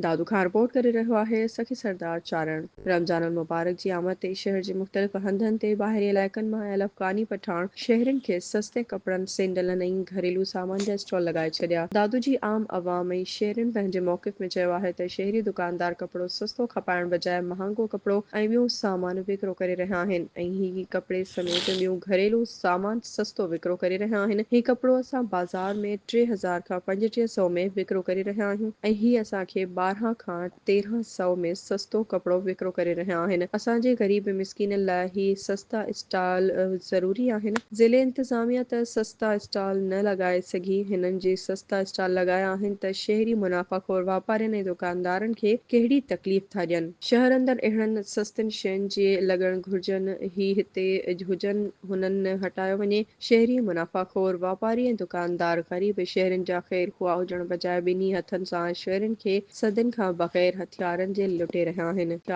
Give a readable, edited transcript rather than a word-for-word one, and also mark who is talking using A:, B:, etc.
A: دادو کان رپورٽ ڪري رهيو آهي سخي سردار چارڻ. رمضان المبارڪ جي آمد تي شهر جي مختلف هنڌن تي ٻاهرين علائقن مان آيل افغاني پٺاڻ شهرين کي سستي ڪپڙن، سينڊلن ۽ گهريلو سامان جا اسٽال لڳائي ڇڏيا. دادو جي عام عوام ۽ شهرين پنهنجي موقف ۾ چيو آهي ته شهري دڪاندار ڪپڙو سستو کپائڻ بجاء مهانگو ڪپڙو ۽ ٻيو سامان وڪرو ڪري رهيا آهن ۽ هي ڪپڙي سميت ٻيون گهريلو سامان سستو وڪرو ڪري رهيا آهن. هي ڪپڙو اسان بازار ۾ 3000 کان 35 سئو ۾ وڪرو ڪري رهيا آهيون ۽ هي اسان کي 12 کان 13 سئو ۾ سستو ڪپڙو وڪرو ڪري رهيا آهن. اسان جي غريب مسڪينن لاء هي سستا اسٽال ضروري آهن. ضلعي انتظاميا ته سستا اسٽال نه لڳائي سگهي، هنن جي سستا اسٽال لڳايا آهن ته شهري منافع خور واپارين ۽ دڪاندارن کي ڪهڙي تڪليف ٿا ڏين. شهر اندر اهڙن سستين شين جي لڳڻ گهرجن، هي هتي هجن هنن هٽايو وڃي، شهري منافع خور واپاري ۽ دڪاندار غريب شهرين جا خير خواهه هجڻ بجاء ٻنهي هٿن سان شهرين کي صدين کان بغير هٿيارن جي لٽي رهيا آهن.